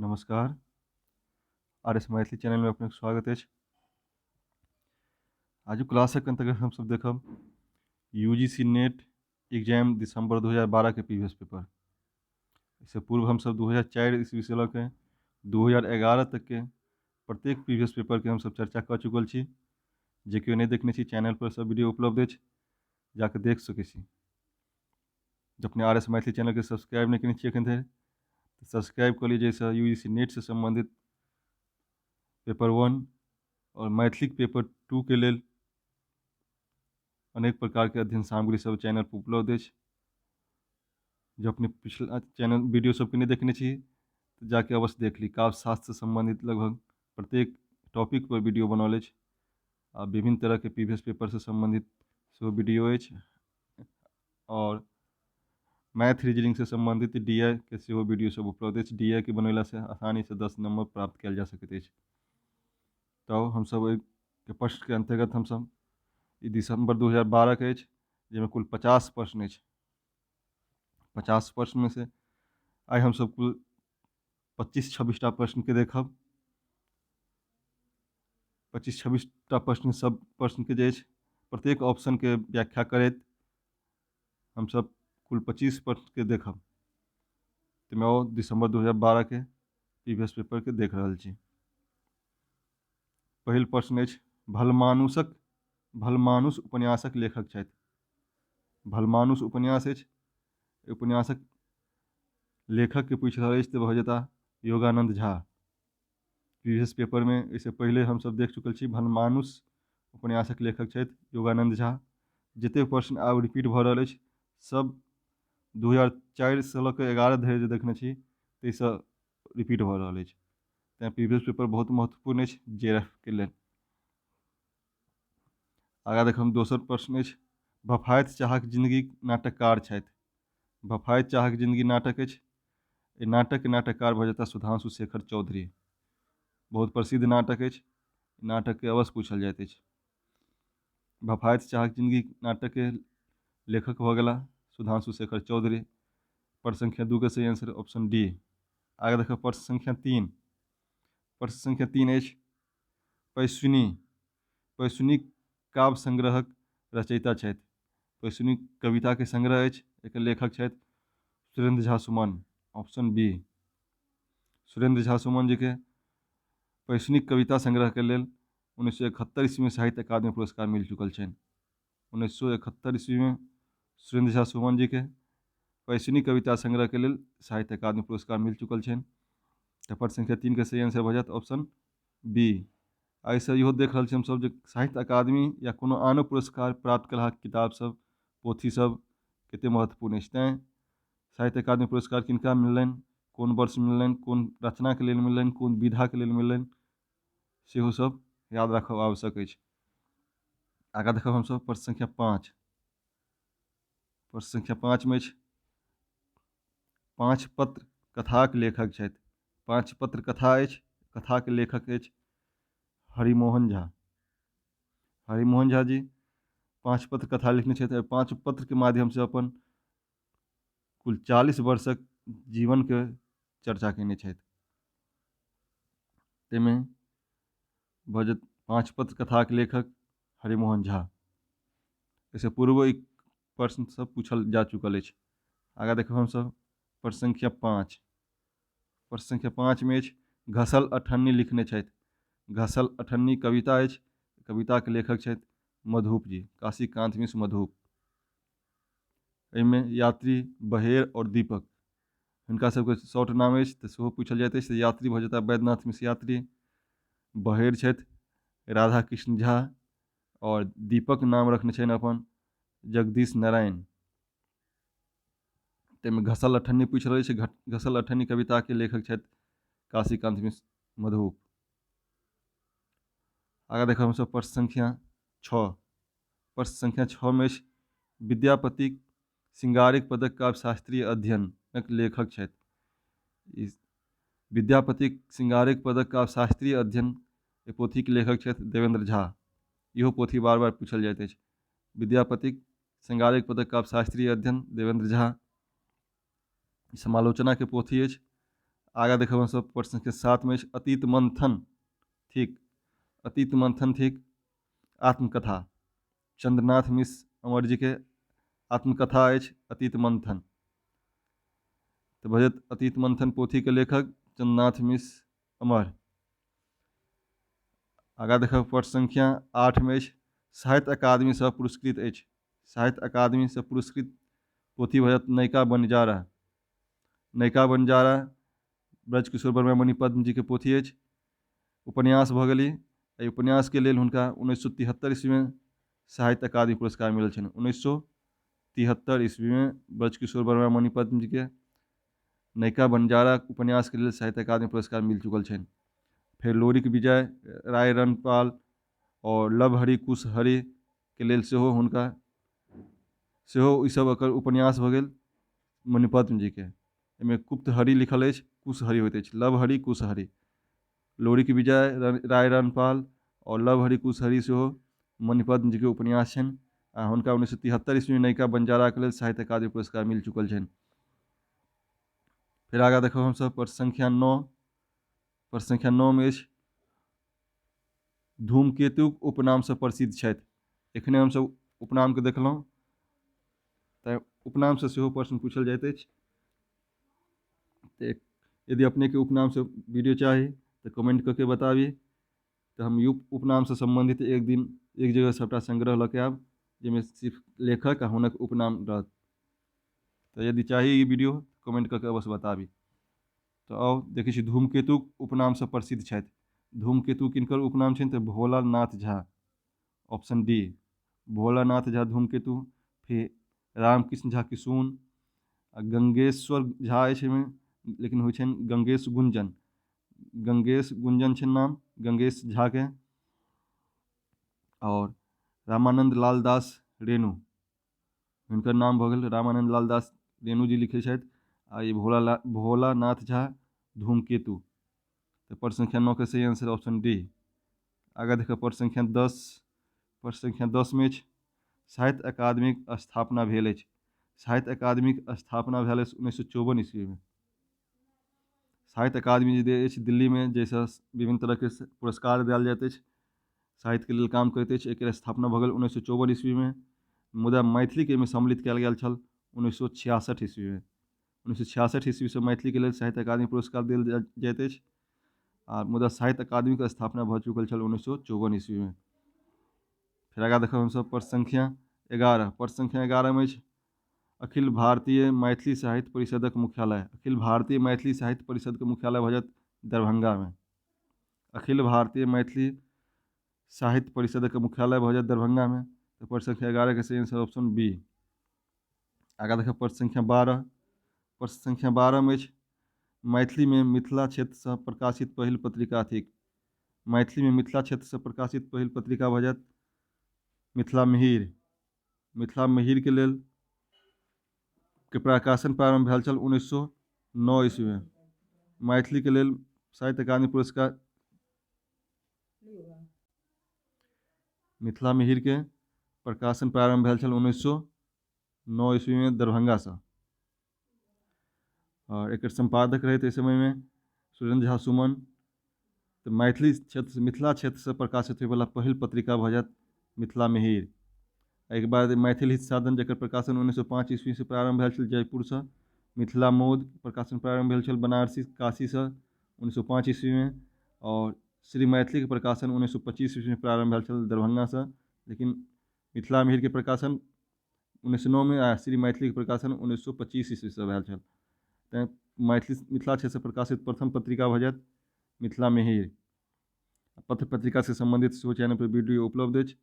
नमस्कार, R S Maithili चैनलमे अपनेके स्वागत अछि। आजुक क्लासक अन्तर्गत हमसभ देखब U G C NET exam दिसम्बर 2012 के प्रीवियस पेपर। एहिसँ पूर्व हमसभ 2004 ईस्वीसँ लऽ कऽ 2011 तकके प्रत्येक प्रीवियस पेपरके हमसभ चर्चा कऽ चुकल छी। जे केओ नहि देखने छी, चैनल पर सब वीडियो उपलब्ध अछि, जाकऽ देख सकै छी। जँ अपने आर एस मैथिली चैनलके सब्सक्राइब नहि केने छी एखन धरि तऽ सब्सक्राइब कऽ ली, जाहिसँ यू जी सी नेटसँ सम्बन्धित पेपर 1 आओर मैथिलीक पेपर 2 के लेल अनेक प्रकारके अध्ययन सामग्री सब चैनल पर उपलब्ध अछि। जँ अपने पिछला चैनल वीडियो सबके नहि देखने छी तऽ जाके अवश्य देख ली। काव्य शास्त्रसँ सम्बन्धित लगभग प्रत्येक टॉपिक पर वीडियो बनल अछि आ विभिन्न तरहके प्रीवियस पेपरसँ सम्बन्धित सेहो वीडियो अछि आओर मैथ रीजनिंगसँ सम्बन्धित डी I के सेहो वीडियो सब उपलब्ध अछि। डी I के बनेलासँ आसानीसँ 10 नम्बर प्राप्त कयल जा सकैत अछि। तऽ हमसब ओहिके प्रश्नके अन्तर्गत हमसब ई दिसम्बर 2012 के अछि, जाहिमे कुल 50 प्रश्न अछि। 50 प्रश्नमे से आइ हमसब कुल 25-26 टा प्रश्नके देखब। 25-26 टा प्रश्न, सब प्रश्नके जे अछि प्रत्येक ऑप्शनके व्याख्या करैत हमसब कुल 25 प्रश्नके देखब। ताहिमे ओ दिसम्बर 2012 के प्रीवियस पेपरके देख रहल छी। पहिल प्रश्न अछि, भलमानुसक भलमानुस उपन्यासक लेखक छथि। भलमानुस उपन्यास अछि, उपन्यासक लेखकके पूछि रहल अछि तऽ भऽ जेता योगानन्द झा। प्रीवियस पेपरमे एहिसँ पहिले हमसब देख चुकल छी, भलमानुस उपन्यासक लेखक छथि योगानन्द झा। जतेक प्रश्न आब रिपीट भऽ रहल अछि सब 2004सँ लऽ कऽ 11 धरि जे देखने छी ताहिसँ रिपीट भऽ रहल अछि, तैँ प्रीवियस पेपर बहुत महत्वपूर्ण अछि जे एफ के लेल। आगाँ देखब दोसर प्रश्न अछि, भफाइत चाहक जिन्दगी नाटककार छथि। भफाइत चाहक जिन्दगी नाटक अछि, एहि नाटकके नाटककार भऽ जेताह सुधांशु शेखर चौधरी। बहुत प्रसिद्ध नाटक अछि, नाटकके अवश्य पूछल जाइत अछि। भफाइत चाहक जिन्दगी नाटकके लेखक भऽ गेलाह सुधांशु शेखर चौधरी। प्रश्न संख्या 2 के सही आंसर ऑप्शन डी। आगे देखब प्रश्न संख्या 3। प्रश्न संख्या 3 अछि, पैसुनी पैसुनी काव्य संग्रहक रचयिता छथि। पैसुनी कविताके संग्रह अछि, एकर लेखक छथि सुरेंद्र झा सुमन, ऑप्शन बी। सुरेंद्र झा सुमन जीके पैसुनी कविता संग्रहके लेल 1971 ईस्वीमे साहित्य अकादमी पुरस्कार मिल चुकल छनि। 1971 ईस्वीमे सुरेंद्र झा सुमन जीके पैसुनी कविता संग्रहके लेल साहित्य अकादमी पुरस्कार मिल चुकल छनि। तऽ प्रश्न संख्या 3 के सही आंसर भऽ जायत ऑप्शन बी। एहिसँ इहो देख रहल छी हमसभ जे साहित्य अकादमी या कोनो आनो पुरस्कार प्राप्त केलहा किताब सब पोथी सब कते महत्वपूर्ण अछि। तैँ साहित्य अकादमी पुरस्कार किनका मिललनि, कोन वर्ष मिललनि, कोन रचनाके लेल मिललनि, कोन विधाके लेल मिललनि, सेहो सब याद राखब आवश्यक अछि। आगाँ देखब हमसभ प्रश्न संख्या 5। प्रश्न संख्या 5 मे अछि, पाँच पत्र कथाक लेखक छथि। पाँच पत्र कथा अछि, कथाके लेखक अछि हरिमोहन झा। हरिमोहन झा जी पाँच पत्र कथा लिखने छथि। एहि पाँच पत्रके माध्यमसँ अपन कुल 40 वर्षक जीवनके चर्चा कयने छथि। ताहिमे भऽ जायत पाँच पत्र कथाके लेखक हरिमोहन झा। एहिसँ पूर्वो ई प्रश्न सब पूछल जा चुकल अछि। आगाँ देखब हमसब प्रश्न संख्या 5। प्रश्न संख्या 5 मे अछि, घसल अठन्नी लिखने छथि। घसल अठन्नी कविता अछि, कविताके लेखक छथि मधुप जी, काशीकांत मिश्र मधुप। एहिमे यात्री, बहेर आओर दीपक हिनका सबके शॉर्ट नाम अछि तऽ सेहो पूछल जाइत अछि। यात्री भऽ जेताह वैद्यनाथ मिश्र यात्री, बहेर छथि राधा कृष्ण झा आओर दीपक नाम रखने छनि अपन जगदीश नारायण। ताहिमे घसल अठन्नी पूछि रहल अछि, घसल अठन्नी कविताके लेखक छथि काशीकांत मिश्र मधुप। आगाँ देखब हमसब प्रश्न संख्या 6। प्रश्न संख्या 6 मे अछि, विद्यापतिक श्रृंगारिक पदक काव्य शास्त्रीय अध्ययनक लेखक छथि। ई विद्यापतिक श्रृंगारिक पदक काव्य शास्त्रीय अध्ययन पोथीके लेखक छथि देवेंद्र झा। इहो पोथी बार बार पूछल जाइत अछि। विद्यापतिक श्रृंगारिक पदक काव्य शास्त्रीय अध्ययन देवेंद्र झा समालोचनाके पोथी अछि। आगाँ देखब हमसभ प्रश्न संख्या 7 मे अछि अतीत मंथन थिक। अतीत मंथन थिक आत्मकथा। चंद्रनाथ मिश्र अमर जी के आत्मकथा अछि अतीत मंथन। तऽ भऽ जायत अतीत मंथन पोथीके लेखक चंद्रनाथ मिश्र अमर। आगाँ देखब प्रश्न संख्या 8 मे अछि साहित्य अकादमीसँ पुरस्कृत अछि। साहित्य अकादमीसँ पुरस्कृत पोथी भऽ जायत नयिका बनिजारा। नयिका बनिजारा ब्रजकिशोर वर्मा मणिपद्म जीके पोथी अछि, उपन्यास भऽ गेली। एहि उपन्यासके लेल हुनका 1973 ईस्वीमे साहित्य अकादमी पुरस्कार मिलल छनि। 1973 ईस्वीमे ब्रजकिशोर वर्मा मणिपद्म जीके नयिका बनिजारा उपन्यासके लेल साहित्य अकादमी पुरस्कार मिल चुकल छनि। फेर लोरिक विजय, राय रणपाल आओर लव हरि कुश हरिके लेल सेहो हुनका सेहो ईसभ एकर उपन्यास भऽ गेल मणिपद्म जीके। एहिमे गुप्त हरि लिखल अछि, कुश हरि होइत अछि। लव हरि कुश हरि, लोरिक विजय, राय रणपाल आओर लव हरि कुश हरि सेहो मणिपद्म जीके उपन्यास छनि आ हुनका 1973 ईस्वीमे नयिका बनिजाराके लेल साहित्य अकादमी पुरस्कार मिल चुकल छनि। फेर आगाँ देखब हमसभ प्रश्न संख्या 9। प्रश्न संख्या 9 मे अछि धूमकेतुक उपनामसँ प्रसिद्ध छथि। एखने हमसभ उपनामके देखलहुँ, तऽ उपनामसँ सेहो प्रश्न पूछल जाइत अछि। तऽ यदि अपनेके उपनामसँ वीडियो चाही तऽ कमेंट कऽ के बताबी, तऽ हम उपनामसँ सम्बन्धित एक दिन एक जगह सभटा संग्रह लऽ के आयब, जाहिमे सिर्फ लेखक आ हुनक उपनाम रहत। तऽ यदि चाही ई वीडियो, कमेंट कऽ के अवश्य बताबी। तऽ आउ देखै छी, धूमकेतुक उपनामसँ प्रसिद्ध छथि। धूमकेतु किनकर उपनाम छनि? तऽ भोलानाथ झा, ऑप्शन डी, भोलानाथ झा धूमकेतु। फेर रामकृष्ण झा किशुन आ गंगेश्वर झा अछि एहिमे, लेकिन होइ छनि गंगेश गुंजन। गंगेश गुंजन छनि नाम गंगेश झाके। आओर रामानन्द लाल दास रेणु हुनकर नाम भऽ गेल। रामानन्द लाल दास रेणु जी लिखै छथि आ ई भोलानाथ झा धूमकेतु। तऽ प्रश्न संख्या 9 के सही आंसर ऑप्शन डी। आगाँ देखब प्रश्न संख्या 10। प्रश्न संख्या 10 मे अछि साहित्य अकादमीक स्थापना भेल अछि। साहित्य अकादमीक स्थापना भेल अछि 1954 ईस्वीमे। साहित्य अकादमी जे अछि दिल्लीमे, जाहिसँ विभिन्न तरहके पुरस्कार देल जाइत अछि, साहित्यके लेल काम करैत अछि, एकर स्थापना भऽ गेल 1954 ईस्वीमे। मुदा मैथिलीके एहिमे सम्मिलित कयल गेल छल 1966 ईस्वीमे। 1966 ईस्वीसँ मैथिलीके लेल साहित्य अकादमी पुरस्कार देल जाइत अछि आ मुदा साहित्य अकादमीके स्थापना भऽ चुकल छल 1954 ईस्वीमे। फेर आगाँ देखब हमसभ प्रश्न संख्या 11। प्रश्न संख्या 11मे अछि अखिल भारतीय मैथिली साहित्य परिषदक मुख्यालय। अखिल भारतीय मैथिली साहित्य परिषदके मुख्यालय भऽ जायत दरभंगामे। अखिल भारतीय मैथिली साहित्य परिषदक मुख्यालय भऽ जायत दरभंगामे। तऽ प्रश्न संख्या 11 के सही आंसर ऑप्शन बी। आगाँ देखब प्रश्न संख्या 12। प्रश्न संख्या 12मे अछि मैथिलीमे मिथिला क्षेत्रसँ प्रकाशित पहिल पत्रिका थिक। मैथिलीमे मिथिला क्षेत्रसँ प्रकाशित पहिल पत्रिका भऽ जायत मिथिला मिहिर। मिथिला मिहिरके लेल के प्रकाशन प्रारम्भ भेल छल 1909 ईस्वीमे। मैथिलीके लेल साहित्य अकादमी पुरस्कार, मिथिला मिहिरके प्रकाशन प्रारम्भ भेल छल 1909 ईस्वीमे दरभंगासँ आओर एकर सम्पादक रहथि एहि समयमे सुरेन्द्र झा सुमन। तऽ मैथिली क्षेत्र, मिथिला क्षेत्रसँ प्रकाशित होइवला पहिल पत्रिका भऽ जायत मिथिला मिहिर। एहिके बाद मैथिल हित साधन, जकर प्रकाशन 1905 ईस्वीसँ प्रारम्भ भेल छल जयपुरसँ। मिथिला मोद प्रकाशन प्रारम्भ भेल छल बनारसी काशीसँ 1905 ईस्वीमे। आओर श्री मैथिलीके प्रकाशन 1925 ईस्वीमे प्रारम्भ भेल छल दरभंगासँ। लेकिन मिथिला मिहिरके प्रकाशन 1909मे आ श्री मैथिलीके प्रकाशन 1925 ईस्वीसँ भेल छल। तैँ मैथिली मिथिला क्षेत्रसँ प्रकाशित प्रथम पत्रिका भऽ जायत मिथिला मिहिर। पत्र पत्रिकासँ सम्बन्धित सेहो चैनल पर वीडियो उपलब्ध अछि,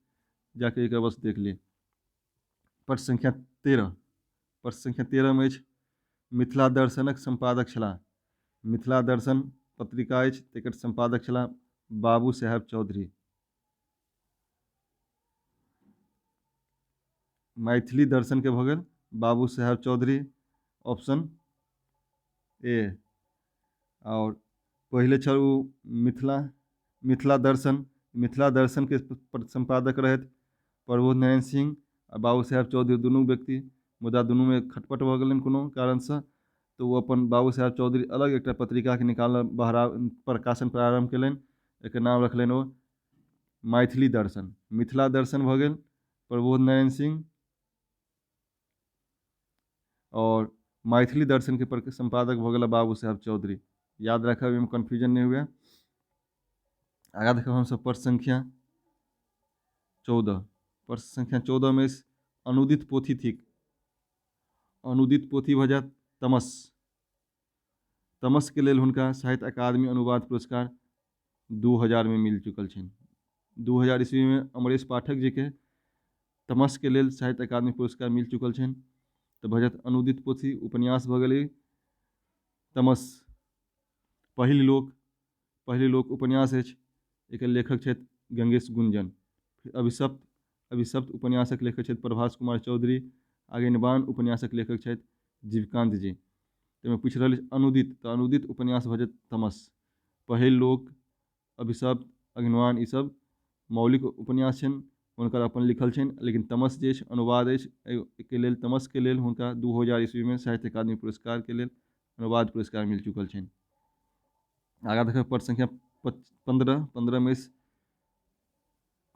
जाके एक अवश्य देख ली। प्रश्न संख्या 13। प्रश्न संख्या 13मे अछि मिथिला दर्शनक सम्पादक छलाह। मिथिला दर्शन पत्रिका अछि, तकर सम्पादक छलाह बाबू साहेब चौधरी। मैथिली दर्शनके भऽ गेल बाबू साहेब चौधरी, ऑप्शन ए। आओर पहिले छल ओ मिथिला मिथिला दर्शन। मिथिला दर्शनके सम्पादक रहथि प्रबोध नारायण सिंह आ बाबू साहेब चौधरी, दुनू व्यक्ति। मुदा दुनूमे खटपट भऽ गेलनि कोनो कारणसँ, तऽ ओ अपन बाबू साहेब चौधरी अलग एकटा पत्रिकाके निकालल बहरा प्रकाशन प्रारम्भ कयलनि। एकर नाम रखलनि ओ मैथिली दर्शन। मिथिला दर्शन भऽ गेल प्रबोध नारायण सिंह, आओर मैथिली दर्शनके सम्पादक भऽ गेला बाबू साहेब चौधरी। याद राखब, एहिमे कन्फ्यूजन नहि हुए। आगाँ देखब हमसभ प्रश्न संख्या 14। प्रश्न संख्या 14 मे अनुदित पोथी थिक। अनुदित पोथी भऽ जायत तमस। तमसके लेल हुनका साहित्य अकादमी अनुवाद पुरस्कार 2000 मे मिल चुकल छनि। 2000 ईस्वीमे अमरेश पाठक जीके तमसके लेल साहित्य अकादमी पुरस्कार मिल चुकल छनि। तऽ भऽ जायत अनुदित पोथी उपन्यास भऽ गेलै तमस। पहिल लोक, पहिल लोक उपन्यास अछि, एकर लेखक छथि गंगेश गुंजन। अभिशप्त, अभिशप्त उपन्यासक लेखक छथि प्रभास कुमार चौधरी। अगिनबान उपन्यासक लेखक छथि जीवकांत जी। ताहिमे पूछि रहल अछि अनुदित, तऽ अनुदित उपन्यास भऽ जायत तमस। पहिल लोक, अभिशप्त, अग्निवान ईसभ मौलिक उपन्यास छनि, हुनकर अपन लिखल छनि, लेकिन तमस जे अछि अनुवाद अछि। एहिके लेल तमसके लेल हुनका 2000 ईस्वीमे साहित्य अकादमी पुरस्कारके लेल अनुवाद पुरस्कार मिल चुकल छनि। आगाँ देखब प्रश्न संख्या 15। 15मे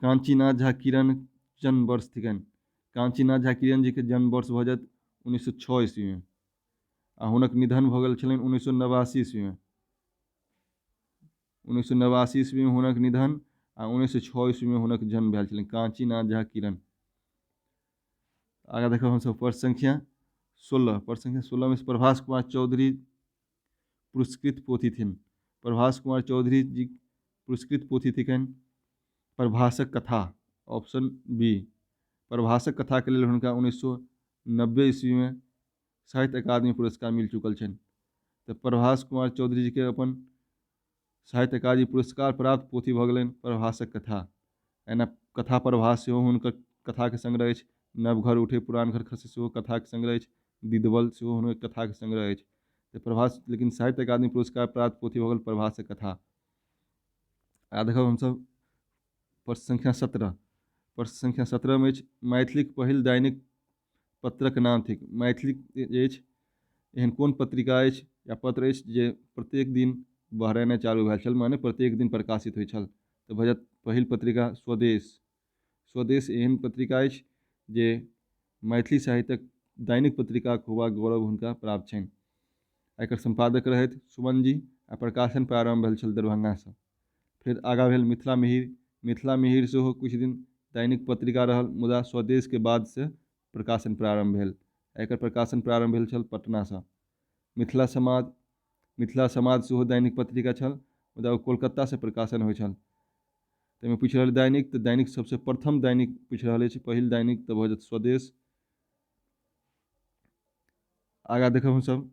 काञ्चीनाथ झा किरण जन्म वर्ष थिकनि। काञ्चीनाथ झा किरण जीके जन्म वर्ष भऽ जायत 1906 ईस्वीमे आ हुनक निधन भऽ गेल छलनि 1989 ईस्वीमे। 1989 ईस्वीमे हुनक निधन आ 1906 ईस्वीमे हुनक जन्म भेल छलनि काञ्चीनाथ झा किरण। आगाँ देखब हमसभ प्रश्न संख्या 16। प्रश्न संख्या 16मे प्रभास कुमार चौधरी पुरस्कृत पोथी थिन। प्रभास कुमार चौधरी जी पुरस्कृत पोथी थिकनि प्रभासक कथा, ऑप्शन बी। प्रभासक कथाके लेल हुनका 1990 ईस्वीमे साहित्य अकादमी पुरस्कार मिल चुकल छनि। तऽ प्रभास कुमार चौधरी जीके अपन साहित्य अकादमी पुरस्कार प्राप्त पोथी भऽ गेलनि प्रभासक कथा। एना कथा प्रभास सेहो हुनकर कथाके संग्रह अछि। नव घर उठे पुरान घर खसे सेहो कथाके संग्रह अछि। दिदवल सेहो हुनकर कथाके संग्रह अछि। तऽ प्रभास लेकिन साहित्य अकादमी पुरस्कार प्राप्त पोथी भऽ गेल प्रभासक कथा। आ देखब हमसभ प्रश्न संख्या 17। प्रश्न संख्या 17मे अछि मैथिलीक पहिल दैनिक पत्रक नाम थिक। मैथिलीक जे अछि एहन कोन पत्रिका अछि या पत्र अछि जे प्रत्येक दिन बहरेनाइ चालू भेल छल, माने प्रत्येक दिन प्रकाशित होइ छल? तऽ भऽ जायत पहिल पत्रिका स्वदेश। स्वदेश एहन पत्रिका अछि जे मैथिली साहित्यक दैनिक पत्रिकाक होबाक गौरव हुनका प्राप्त छनि। एकर सम्पादक रहथि सुमन जी आ प्रकाशन प्रारम्भ भेल छल दरभंगासँ। फेर आगाँ भेल मिथिला मिहिर। मिथिला मिहिर सेहो किछु दिन दैनिक पत्रिका रहल, मुदा स्वदेशके बादसँ प्रकाशन प्रारम्भ भेल। एकर प्रकाशन प्रारम्भ भेल छल पटनासँ। मिथिला समाद, मिथिला समाद सेहो दैनिक पत्रिका छल, मुदा ओ कोलकातासँ प्रकाशन होइ छल। ताहिमे पूछि रहल दैनिक, तऽ दैनिक सबसँ प्रथम दैनिक पूछि रहल अछि, पहिल दैनिक तऽ भऽ जायत स्वदेश। आगाँ देखब हमसभ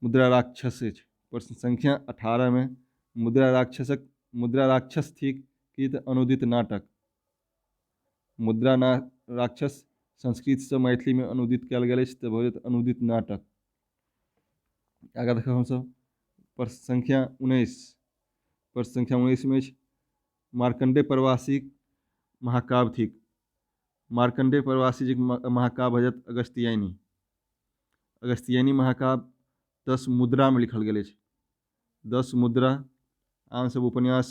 मुद्रा राक्षस अछि। प्रश्न संख्या 18मे मुद्रा राक्षसक मुद्रा राक्षस थिक कि? तऽ अनुदित नाटक। मुद्रा ना राक्षस संस्कृतसँ मैथिलीमे अनुदित कयल गेल अछि, तऽ भऽ जायत अनुदित नाटक। आगाँ देखब हमसभ प्रश्न संख्या 19। प्रश्न संख्या 19मे अछि मार्कण्डेय प्रवासी महाकाव्य थिक। मार्कण्डेय प्रवासी जीके महाकाव्य भऽ जायत अगस्तियानी। अगस्तियानी महाकाव्य 10 मुद्रामे लिखल गेल अछि। 10 मुद्रा आन सब उपन्यास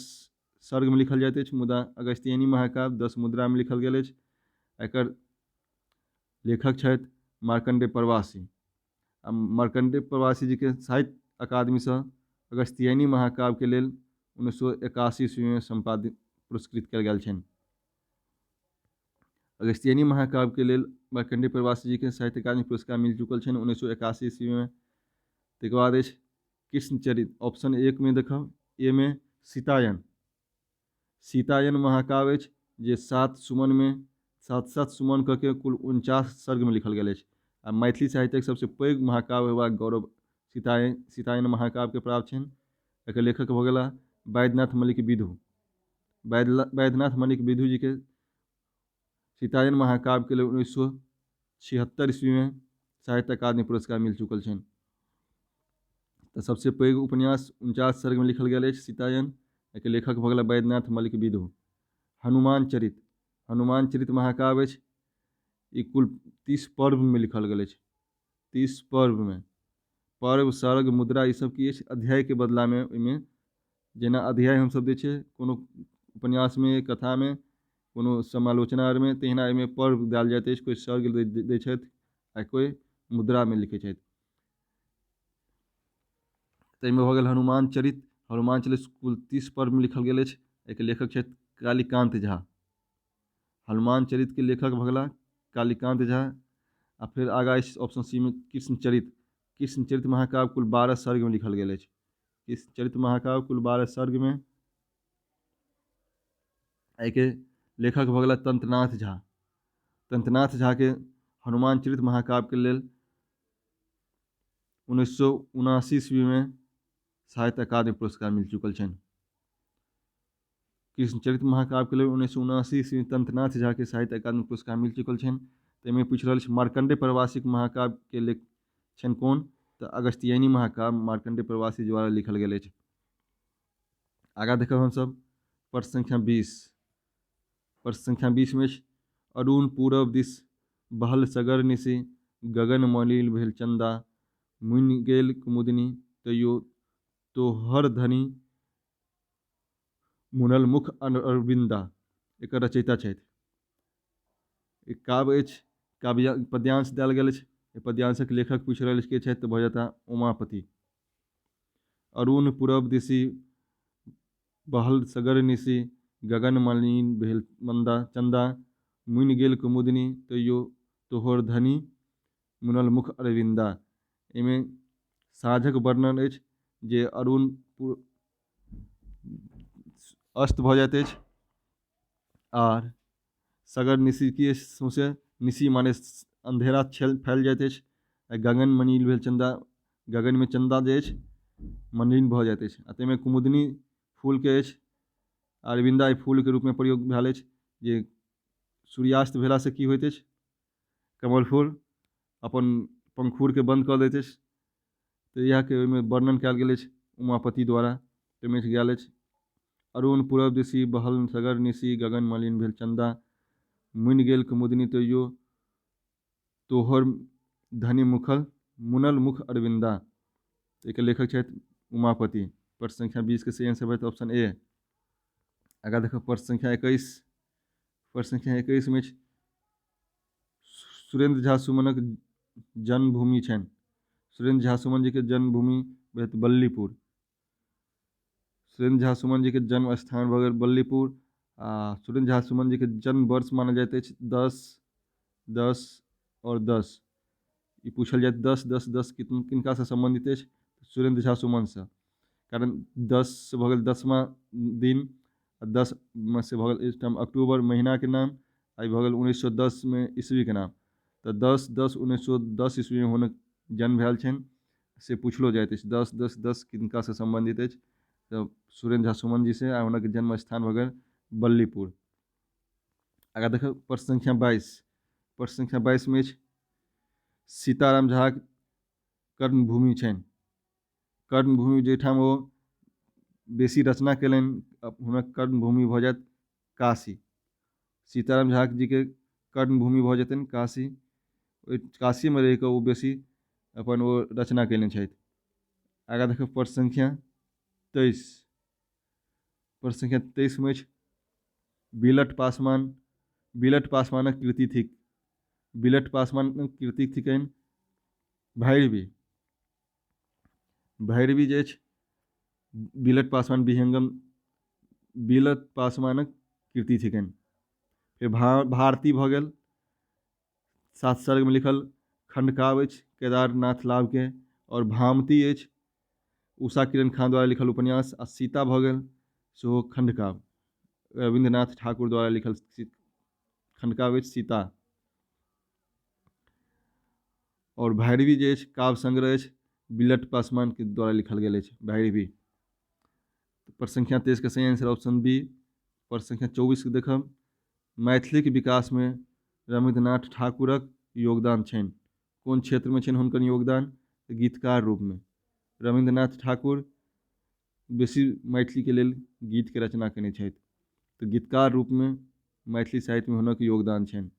सर्गमे लिखल जाइत अछि, मुदा अगस्तियानी महाकाव्य 10 मुद्रामे लिखल गेल अछि। एकर लेखक छथि मार्कण्डेय प्रवासी आ मार्कण्डेय प्रवासी जीके साहित्य अकादमीसँ अगस्तियानी महाकाव्यके लेल 1981 ईस्वीमे सम्पादित पुरस्कृत कयल गेल छनि। अगस्तियानी महाकाव्यके लेल मार्कण्डेय प्रवासी जीके साहित्य अकादमी पुरस्कार मिल चुकल छनि 1981 ईस्वीमे। ताहिके बाद अछि कृष्णचरित। ऑप्शन 1 मे देखब, ए मे सीतायन। सीतायन महाकाव्य अछि जे 7 सुमनमे 7 7 सुमन कऽ के कुल 49 सर्गमे लिखल गेल अछि आ मैथिली साहित्यक सबसँ पैघ महाकाव्य होयबाक गौरव सीतायन सीतायन महाकाव्यके प्राप्त छनि। एकर लेखक भऽ गेला वैद्यनाथ मल्लिक विधु। वैद्यनाथ मल्लिक विधु जीके सीतायन महाकाव्यके लेल 1976 ईस्वीमे साहित्य अकादमी पुरस्कार मिल चुकल छनि। तऽ सबसँ पैघ उपन्यास 49 सर्गमे लिखल गेल अछि सीतायन। एकर लेखक भऽ गेला वैद्यनाथ मल्लिक विधु। हनुमान चरित, हनुमान चरित महाकाव्य अछि, ई कुल 30 पर्वमे लिखल गेल अछि। 30 पर्वमे पर्व, सर्ग, मुद्रा ईसभ की अछि? अध्यायके बदलामे ओहिमे जेना अध्याय हमसभ दै छियै कोनो उपन्यासमे, कथामे, कोनो समालोचना आरमे, तहिना एहिमे पर्व देल जाइत अछि। कोइ सर्ग दै छथि आ कोइ मुद्रामे लिखै छथि। ताहिमे भऽ गेल हनुमान चरित। हनुमान चरित कुल 30 पर्वमे लिखल गेल अछि। एहिके लेखक छथि कालीकान्त झा। हनुमान चरितके लेखक भऽ गेला कालीकान्त झा। आ फेर आगाँ अछि ऑप्शन सी मे कृष्णचरित। कृष्णचरित महाकाव्य कुल 12 सर्गमे लिखल गेल अछि। कृष्णचरित महाकाव्य कुल 12 सर्गमे। एहिके लेखक भऽ गेला तंत्रनाथ झा। तंत्रनाथ झाके हनुमान चरित महाकाव्यके लेल 1979 ईस्वीमे साहित्य अकादमी पुरस्कार मिल चुकल छनि। कृष्णचरित महाकाव्यके लेल 1979 ईस्वी तंत्रनाथ झाके साहित्य अकादमी पुरस्कार मिल चुकल छनि। ताहिमे पूछि रहल छै मार्कण्डेय प्रवासीक महाकाव्यके लेख छनि कोन? तऽ अगस्त्ययनी महाकाव्य मार्कण्डेय प्रवासी द्वारा लिखल गेल अछि। आगाँ देखब हमसभ प्रश्न संख्या 20। प्रश्न संख्या 20 मे अछि अरुण पूरब दिस बहल सगर निशि, गगन मलिन भेल चंदा, मुनि गेल कुमुदिनी तैयो तोहर धनी मुनल मुख अरविंदा। एकर रचयिता छथि। एक काव्य अछि, काव्य पद्यांश देल गेल अछि। एहि पद्यांशक लेखक पूछि रहल के छथि? तऽ भऽ जेता उमापति। अरुण पूरब दिशि बहल सगर निशि, गगन मलिन भेल मंदा चंदा, मुनि गेल कुमुदिनी तैयो तोहर धनी मुनल मुख अरविंदा। एहिमे साँझक वर्णन अछि जे अरुण अस्त भऽ जाइत अछि आर सगर निशि की सौंसे निशि माने अंधेरा फैल जाइत अछि आ गगन मलिन भेल चंदा, गगनमे चंदा जे अछि मलिन भऽ जाइत अछि। आ ताहिमे कुमुदिनी फूलके अछि, अरविंदा एहि फूलके रूपमे प्रयोग भेल अछि जे सूर्यास्त भेलासँ की होइत अछि, कमल फूल अपन पंखुड़के बन्द कऽ दैत अछि। तऽ इएहके ओहिमे वर्णन कयल गेल अछि उमापति द्वारा। ताहिमे गेल अछि अरुण पूरब दिशि बहल सगर निशि, गगन मलिन भेल चंदा, मुनि गेल कुमुदिनी तैयो तोहर धनी मुखल मुनल मुख अरविंदा। एहिके लेखक छथि उमापति। प्रश्न संख्या 20 के सही आंसर भऽ ऑप्शन ए। आगाँ देखब प्रश्न संख्या 21। प्रश्न संख्या 21 मे सुरेंद्र झा सुमनक जन्मभूमि छनि। सुरेंद्र झा सुमन जी के जन्मभूमि भेल बल्लीपुर। सुरेंद्र झा सुमन जी के जन्म स्थान भऽ गेल बल्लीपुर। आ सुरेंद्र झा सुमन जी के जन्म वर्ष मानल जाइत अछि 10, 10 और 10। ई पूछल जायत 10, 10, 10 किनकासँ सम्बन्धित अछि? सुरेंद्र झा सुमनसँ। कारण 10 भऽ गेल 10वां दिन आ 10 मे से भऽ गेल एहिठाम अक्टूबर महीनाके नाम, आ ई भऽ गेल 1910 मे ईस्वीके नाम। तऽ 10 10 1910 ईस्वीमे हुनक जन्म भेल छनि से पुछलो जाइत अछि। 10 10 10 किनकासँ सम्बन्धित अछि? तऽ सुरेंद्र झा सुमन जी से, आ हुनक जन्म स्थान भऽ गेल बल्लीपुर। आगाँ देखब प्रश्न संख्या 22। प्रश्न संख्या 22 मे अछि सीताराम झाक कर्मभूमि छनि। कर्मभूमि जाहिठाम ओ बेसी रचना कयलनि हुनक कर्मभूमि भऽ जायत काशी। सीताराम झा जीके कर्मभूमि भऽ जेतनि काशी। ओहि काशीमे रहि कऽ ओ बेसी अपन ओ रचना कयने छथि। आगाँ देखब प्रश्न संख्या 23। प्रश्न संख्या 23 मे अछि बिलट पासवान। बिलट पासवानक कृति थिक। बिलट पासवानक कृति थिकनि भैरवी। भैरवी जे अछि बिलट पासवान विहंगम बिलट पासवानक कृति थिकनि। फेर भारती भऽ गेल 7 सर्गमे लिखल खंडकाव्य अछि केदारनाथ लाभके, और भामती अछि उषा किरण खान द्वारा लिखल उपन्यास, आ सीता भऽ गेल सेहो खंडकाव्य रविन्द्रनाथ ठाकुर द्वारा लिखल खंडकाव्य अछि सीता। और भैरवी जे अछि काव्य संग्रह अछि बिलट पासवान के द्वारा लिखल गेल अछि भैरवी। प्रश्न संख्या 23 के सही आंसर ऑप्शन बी। प्रश्न संख्या 24 के देखब मैथिलीक विकासमे रविन्द्रनाथ ठाकुरक योगदान छनि। कोन क्षेत्रमे छनि हुनकर योगदान? गीतकार रूपमे। रविन्द्रनाथ ठाकुर बेसी मैथिलीके लेल गीतके रचना कयने छथि, तऽ गीतकार रूपमे मैथिली साहित्यमे हुनक योगदान छनि।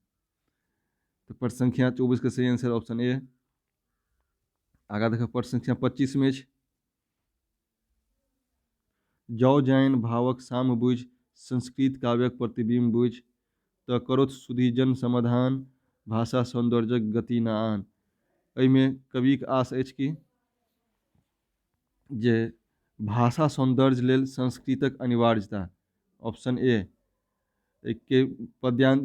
तऽ प्रश्न संख्या 24 के सही आंसर ऑप्शन ए। आगाँ देखब प्रश्न संख्या 25 मे अछि, जौ जैन भावक साम बुझि संस्कृत काव्यक प्रतिबिंब बुझि तऽ करोथ सुधीजन समाधान भाषा सौन्दर्यक गति न आन। एहिमे कविक आस अछि कि जे भाषा सौन्दर्य लेल संस्कृतक अनिवार्यता। ऑप्शन ए के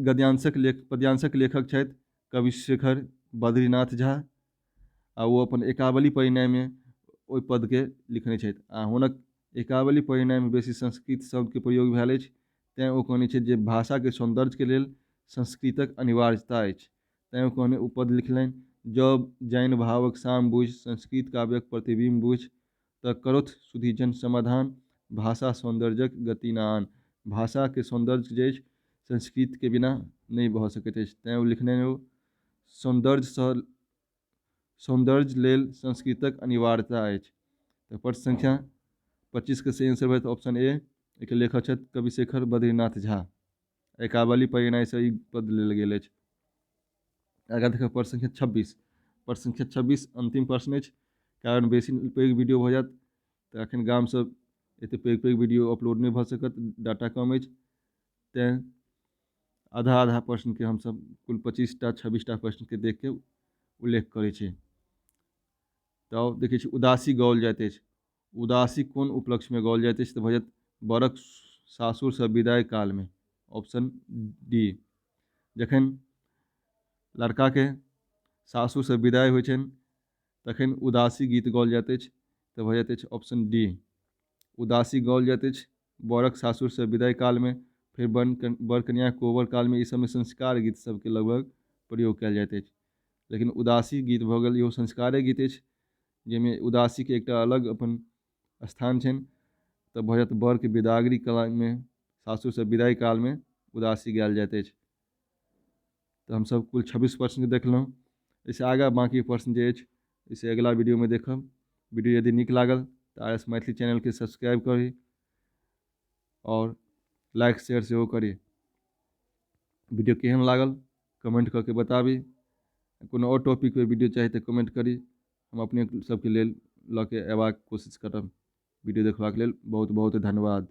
गद्यांशक लेख पद्यांशक लेखक छथि कविशेखर बद्रीनाथ झा आ ओ अपन एकावली परिणयमे ओहि पदके लिखने छथि आ हुनक एकावली परिणयमे बेसी संस्कृत शब्दके प्रयोग भेल अछि, तैँ ओ कहने छथि जे भाषाके सौन्दर्यके लेल संस्कृतक अनिवार्यता अछि, तैँ ओ कहने ओ पद लिखलनि। जब जैन भावक साम बुझि संस्कृत काव्यक प्रतिबिंब बुझि तऽ करोथ सुधीजन समाधान भाषा सौन्दर्यक गति न आन। भाषाके सौन्दर्य जे अछि संस्कृतके बिना नहि भऽ सकैत अछि, तैँ ओ लिखने ओ सौन्दर्यसँ सौन्दर्य लेल संस्कृतक अनिवार्यता अछि। तऽ प्रश्न संख्या 25 के सही आंसर भऽ ऑप्शन ए। एहिके लेखक छथि कविशेखर बद्रीनाथ झा। एकावली परिणयसँ ई पद लेल गेल अछि। आगाँ देखब प्रश्न संख्या 26। प्रश्न संख्या 26 अंतिम प्रश्न अछि, कारण बेसी पैघ वीडियो भऽ जायत तऽ एखन गामसँ एतेक पैघ पैघ वीडियो अपलोड नहि भऽ सकत, डाटा कम अछि, तैँ आधा आधा प्रश्नके हमसभ कुल 25टा 26टा प्रश्नके देखिके उल्लेख करै छी। तऽ देखै छी उदासी गाओल जाइत अछि। उदासी कोन उपलक्ष्यमे गाओल जाइत अछि? तऽ भऽ जायत बरक सासुरसँ विदाइ कालमे। Option D. जखन लड़काके सासुरसँ विदाइ होइ छनि तखन उदासी गीत गाओल जाइत अछि, तऽ भऽ जाइत अछि ऑप्शन डी। उदासी गाओल जाइत अछि बरक सासुरसँ विदाइ कालमे, फेर बर कन्या कोबर कालमे, ई सबमे संस्कार गीत सबके लगभग प्रयोग कयल जाइत अछि। लेकिन उदासी गीत भऽ गेल, इहो संस्कारे गीत अछि जाहिमे उदासीके एकटा अलग अपन स्थान छनि। तऽ भऽ जायत बरके विदागरी कालमे, सासुरसँ विदाइ कालमे उदासी गायल जाइत अछि। तऽ हमसभ कुल 26 प्रश्न देखलहुँ। एहिसँ आगाँ बाँकी प्रश्न जे अछि एहिसँ अगिला वीडियोमे देखब। वीडियो यदि नीक लागल तऽ आर एस मैथिली चैनलके सब्सक्राइब करी आओर लाइक शेयर सेहो करी। वीडियो केहन लागल कमेंट कऽ के बताबी। कोनो आओर टॉपिक पर वीडियो चाही तऽ कमेंट करी, हम अपने सबके लेल लऽ के अयबाक कोशिश करब। वीडियो देखबाक लेल बहुत बहुत धन्यवाद।